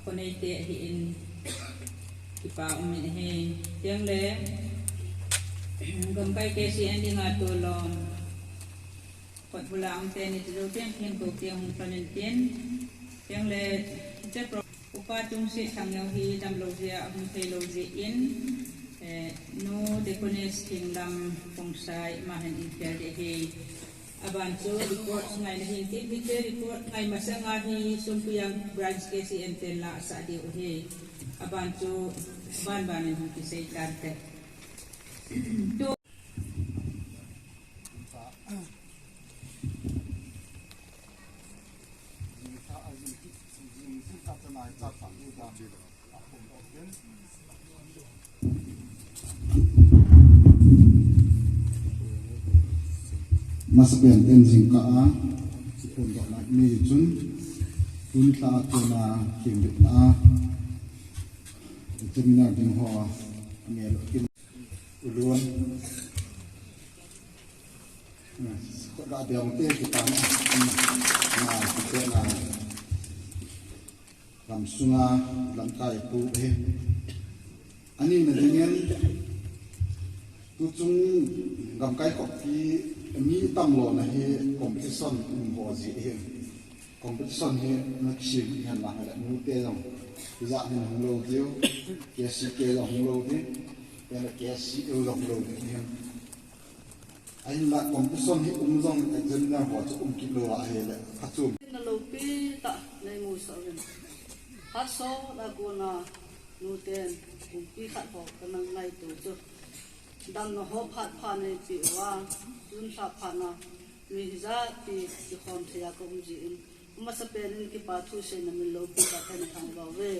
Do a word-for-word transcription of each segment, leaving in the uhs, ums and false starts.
Khonei te hi in kipa um in hi. Tiang le, gamkai K C N dinga tolom. Kot bula um te ni tu tiang tiang ko tiang hung panin tin. Tiang le, te pro, Upa Chungsi Thangeo hi damlou jeh a hung theilou jeh in, eh, Nu Deaconess Thinglam Khongsai ma hin in tel de hi. Aban chu report ngai na hin tin, tin te report ngai masanga hi Sumpiang branch K C N ten la sa diu hi. Aban chu ban ban in hung kisei tan te. Tu Masapen in jingkah a, phondohna nei chun, tun lha a kona themlupna a, examiner ding ho, a nel u kin. Ulun. Khut ga deu te kitan. Na, na, na. Gamsunga lamkai pu hi. Ani na dingin, tuchung gamkai khoppi mi tamlou na hi competition um ho ji hi. Competition hi na kisim hi hen lang le nu te jong. Ija hin hung lou diu. K C K jong hung lou diu. Tena K C U jong hung lou diu hi. Ahinla competition hi um jong examiner ho chu um kit lou ahile, khat chu. Na loupi tah nei musah uvin. Khat so la kona nu ten kumpi khat ho kana ngaito chu. Damna ho phat pha neipi uva, tun lha phat na mi hijat pi kikhom thei a ka um jin. Masapen in kipa thu seina min loupi ka thei na thang vauve.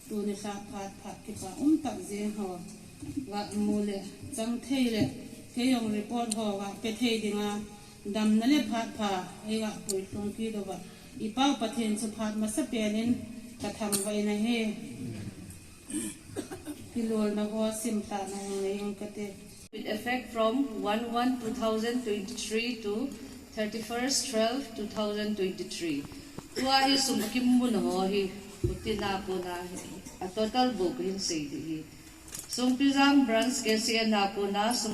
Tuni lha phat phat kipa um tak jeng ho ga mu le chang thei le, kei jong report ho ga pe thei dinga damna le phat pha ei ga puilhung kit uva, i Pau Pathen chu phat masa pen in ka thangvah in ahi. Kilolna ho simlhahna hung nei ing kate. With effect from one one two thousand twenty-three to thirty-first twelve two thousand twenty-three. Tua hi sum akimuna ho hi, putina kona hi, a total bou kahin sei ding hi. Songpijang Branch K C N a kona sum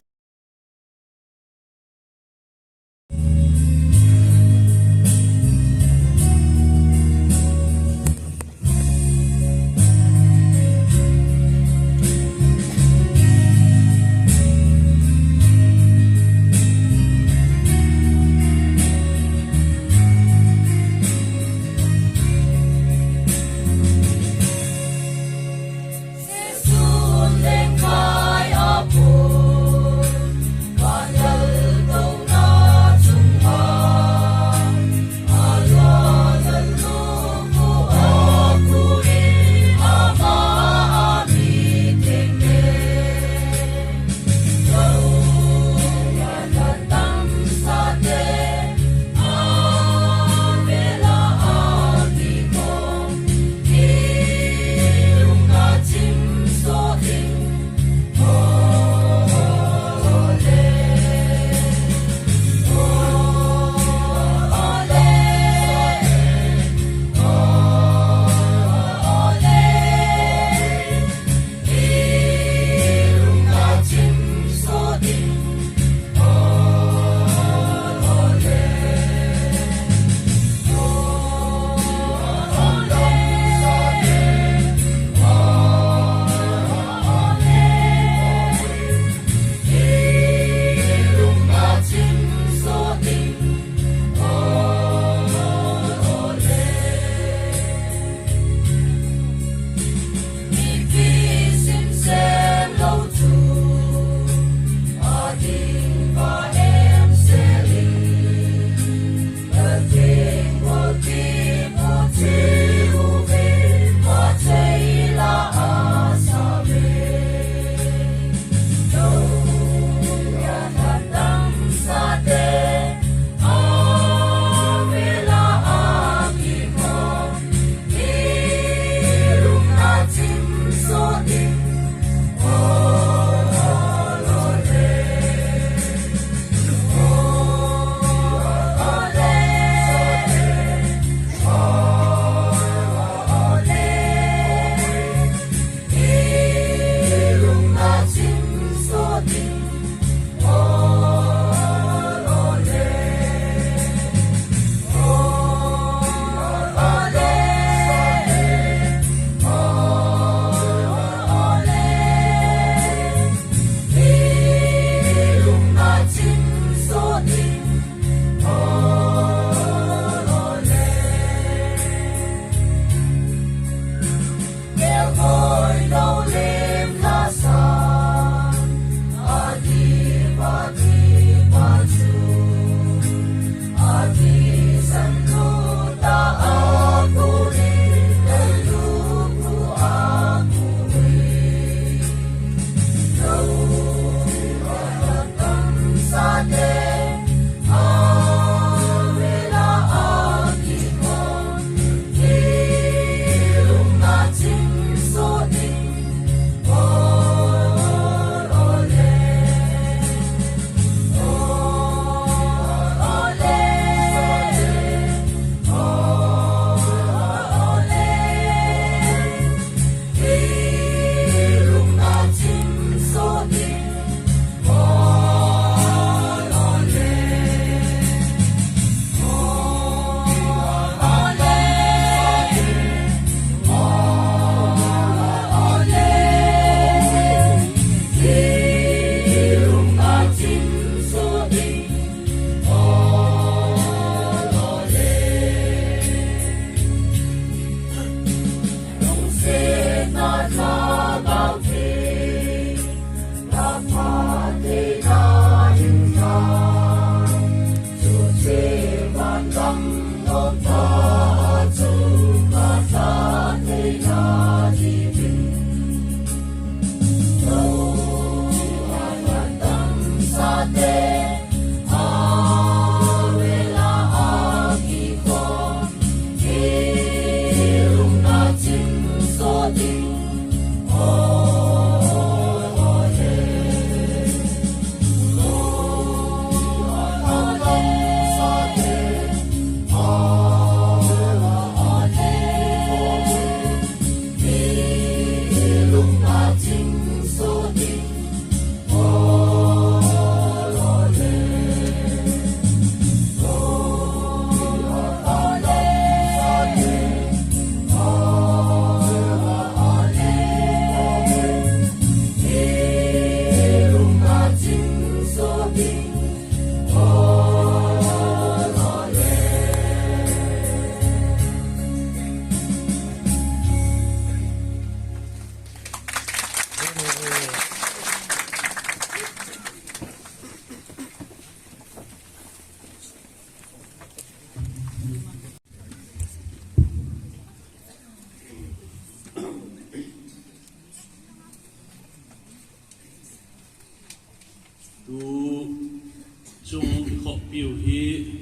Piu hi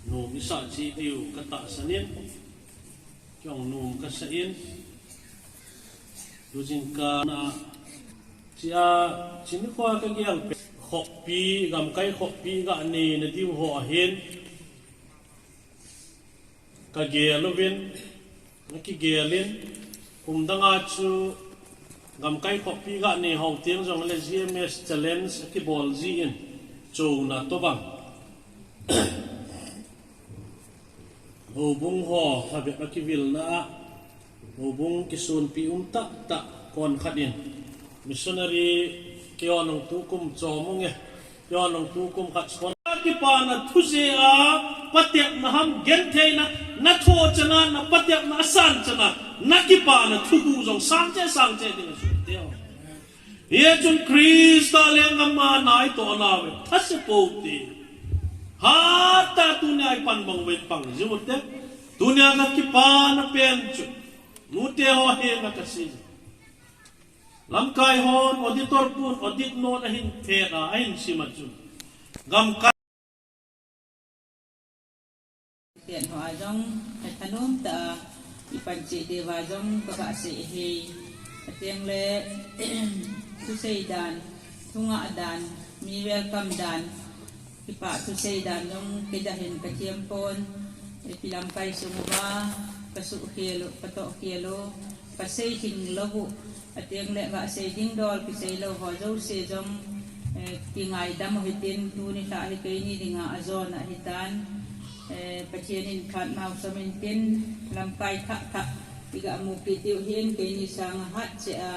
nom isah chi diu katahsan in, kiong nom kasah in, tu jingkah na chia chini khoa kagel pe khoppi, gamkai khoppi ga nei na diu ho ahin, kagel uvin, na kigel in, kum danga chu gamkai khoppi ga nei ho teng jong le G M S Challenge akibol ji in, chona tobang. Houbung ho, habit akivilna a, houbung kisunpi um tah tah kon khat in, missionary keiho nung tukum chom unge, keiho nung tukum khat chom. Kipana thu jeh a, patepna ham gentheina, na thoh chana, na patepna asan chana, na kipana thugu jong sangche, sangche ding ahi teo. Hichun Christa lenggam a na itoh nauve, thase pou te. Hatah tunia ipan bang uvin pang jiu te. Tunia kakipana pen chu, nute ho henga kasei. Lamkai hon auditor pun audit note ahin phet a, ahin sim a chun, gamkai Pen ho a jong, athanom tah a, ipan cheh diuva jong, kagah sei ahi. Ateng le, thusei dan, thungah dan, mi welcome dan, kipah thusei dan jong, keidah hin kathem pon, ipi lamkai sung uva, kasuh khel u, katoh khel u, kasei lhing lou u, ateng le gah sei ding dol kisei lou ho jouse jong, eh, kingaidam u hitin, tuni lha hi keini dinga ajona ahitan, eh, Pathen in phat mao som intin, lamkai thah thah, igah mu kit diu hin keini sanga hatcheh a,